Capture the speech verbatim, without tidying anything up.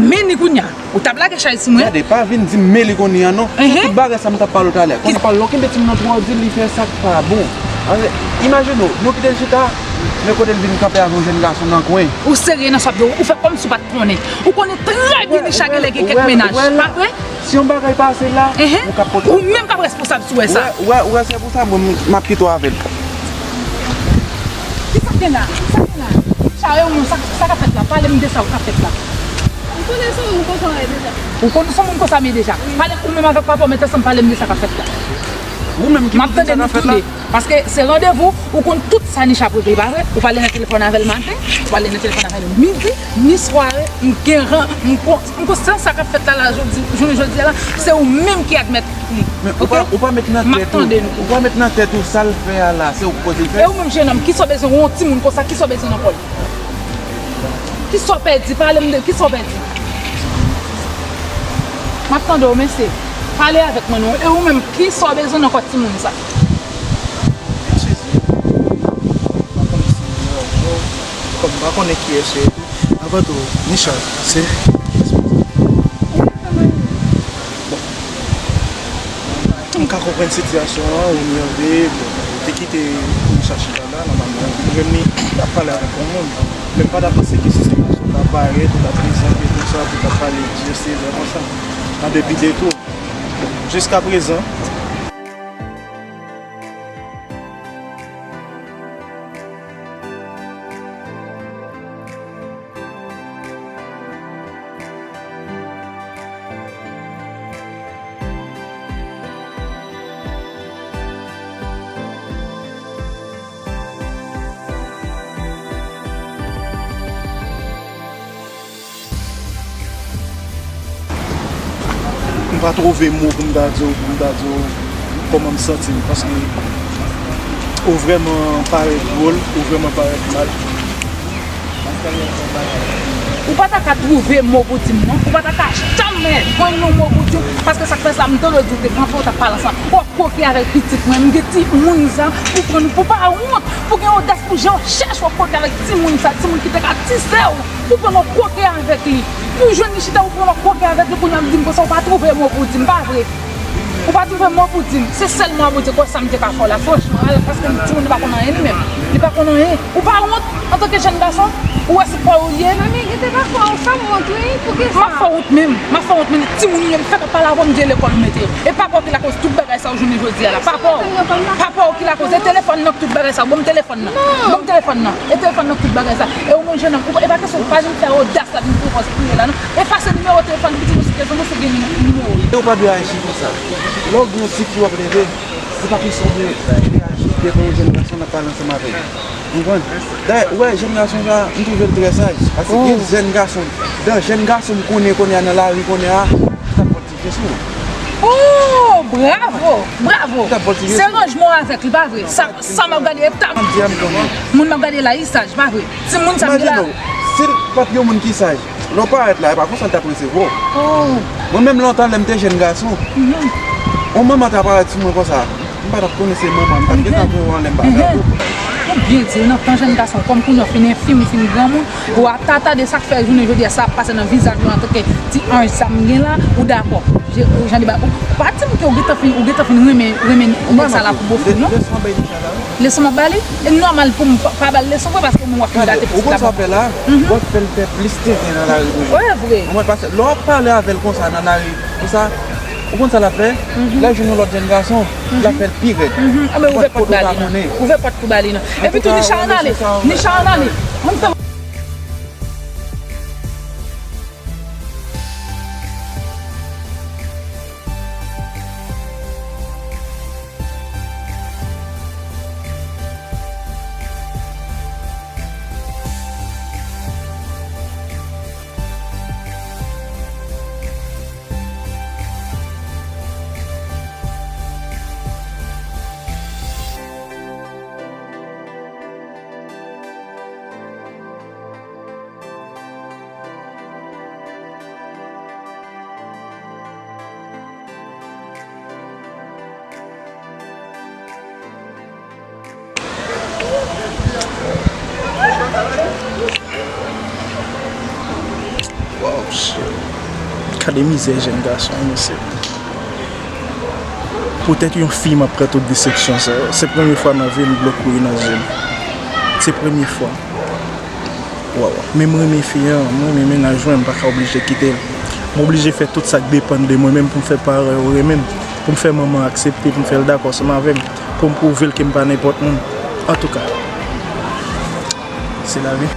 Men ni kounya, ou t ap lage chay sou mwen. Gade, pa vin di m men li kounye a non. Tout bagay sa m t ap pale w talè. Kounye a pale lè w kenbe timoun nan twò, w di li fè sa k pa bon. Ann, imajine w, nou kite l chita, men kote l vin kanpe avè yon jèn gason nan kwen. Ou serye nan sa w ap di, ou fè kòmsi w pa t konnen. Ou konnen trè byen Nisha genlè gen kèk mennaj, pa vre? Si yon bagay pase la, ou k ap pote. Ou menm k ap responsab si w wè sa. Ou wè, ou wè, se pou sa mwen m ap kite w avè l. Kisa k gen la? Kisa k gen la? Chare ou menm, sa, sa k ap fèt la? Pale m de sa k ap fèt la. Ou konnen se yon moun konsa m ye deja. Ou konnen se yon moun konsa m ye deja. Pale ou menm avèk papa w, mete ansanm pale m de sa k ap fèt la. Ou menm ki pou di m sa k ap fèt la? M ap tande nou tou de. Paske se randevou, ou konn tout sa Nisha ap regle, pa vre? Ou pale nan telefòn avè l maten, ou pale nan telefòn avè l midi, ni sware, m gen ran, m kon, m konsyans sa k ap fèt la, la, jodi, jounen jodi a la, se ou menm ki admèt li. Men ou pa, ou pa met nan tèt ou, ou pa met nan tèt ou sa l fè a la, se ou ki poze l fè. E ou menm jennonm, kisa w bezwen yon timoun konsa, kisa w bezwen nan kò l? Kisa w pèdi? Pale m de, kisa w pèdi? M ap tande w, mesye. Pale avèk mwen non. E ou menm, kisa w bezwen nan kò timoun sa? Sezi. M pa konnen si m wè w ankò. Kòm m pa konnen kiyès ou ye tou. Avan tou, Nisha, se kiyès ou ye? Bon. M ka konprann sitiyasyon an, ou nève, bon, ou te kite Nisha chita la, nòmalman, ou te jwenn li, l ap pale avèk yon moun. Men m pa ta panse ke si se konsa w ta parèt, ou ta prezante konsa, pou w ta pale di, se vrèman sa. Nan depi de tou. Jiskaprezan, M pa twouve mo pou m ta di w, pou m ta di w kòman m santi m, paske ou vrèman parèt dwòl, ou vrèman parèt mal. Ou pa ta ka twouve mo pou di m non, ou pa ta ka janmè jwenn yon mo pou di m, paske sa k fè sa, m tande w di w te pran fè w t ap pale ansanm. Koke avèk pitit mwen, m gen timoun sa, ou konn, ou pa wont, pou gen odas pou jan w chèche w koke avèk timoun sa, timoun ki te ka tise w, ou pran w koke avèk li. Pou jwenn li chita, ou pran w koke avèk li, kounye a m di m konsa, ou pa twouve mo pou di m, pa vre? Ou pa twouve mo pou di m, se sèl mo a Bondye kwè sa m te ka fè w la, franchman, paske timoun li pa konn anyen li menm, li pa konn anyen. Ou pa wont antanke jèn gason? Ou wè se pa w li ye? Manmi, gentan pa fè w, sa m wont wi, poukisa? M ap fè w wont menm, m ap fè w wont menm, timoun yo m fèk ap pale avè w, m di e lekòl ou mete yo. E papa w ki lakoz tout bagay sa yo jounen jodi a la, papa w. Papa w ki lakoz, e telefòn nan tout bagay sa yo, ban m telefòn nan. Ban m telefòn nan, e telefòn nan tout bagay sa. E ou menm jennonm, ou pa, e pa kesyon, ou pa janm fè odas la vin pran fòs priye la non. Efase nimewo telefòn pitit ou sou telefòn ou, si w gen nimewo l. E ou pa dwe aji konsa. Lè w gen yon tifi w ap leve, se pa kesyon de reyaji devan yon jèn gason l ap pale ansanm avè l. Ou konprann? Dayè, ou wè, jèn gason sa, m twouve l trè saj. Paske gen jèn gason, dan jèn gason m konnen kounye a nan lari kounye a, ki t ap vòltije sou ou. Oh, bravo, bravo. Ki t ap vòltije sou ou. Se ranjman w avèk li, pa vre? Sa, sa m ap gade, e ta. M di a m konnen. Moun m ap gade la, li saj, pa vre? Timoun sa m gen la. Imajine w, si l pa t yon moun ki saj, lè w parèt la, e pa konsa l t ap resevwa w. Oh. Mwen menm lontan, lè m te jèn gason, yon manman ta parèt sou mwen konsa. M pa t ap konnen se manman, m pa t gentan wè w anlè m pa gade w. Ou byen di, nan tan jèn gason, kòm kounye a w fin enfim, ou fin granmoun, ou ap tata de sa k fè jounen jodi a, sa ap pase nan vizaj ou antanke ti anj sa m gen la, ou dakò. Je, jan de ba, ou pa di m ke ou gentan fin, ou gentan fin renmen, renmen nèg sa la pou bofil, non? Leson bay li sa la, wi. Leson m ap ba li? E nòmal pou m pa, pa ba l leson vre, paske ou menm w ap fin gate pitit la. Ou konn sa w ap fè la? W ap fè l fè plis tenten nan lari toujou. Wi, vre. Ou konprann? Paske lè w ap pale avè l konsa nan lari, konsa, ou konn sa l ap fè? Lè l jwenn yon lòt jèn gason, l ap fè l pi rèd. Anben, ouvè pòt ba li non. Ouvè pòt pou ba li non. Epi tou, Nisha ann ale. Nisha ann ale. Mwen Gade mizè jèn gason an, mesye. Poutèt yon fi m ap pran tout desepsyon sa yo. Se premye fwa nan vi m dlo kouri nan zye m. Se premye fwa. Waw. Men m renmen fi an, m renmen mennaj mwen, m pa ka oblije kite l. M oblije fè tout sa k depann de mwen menm pou m fè paran yo renmen m, pou m fè manman aksepte, pou m fè l dakò ansanm avè m, pou m pwouve l ke m pa nenpòt moun. Antouka, se lavi.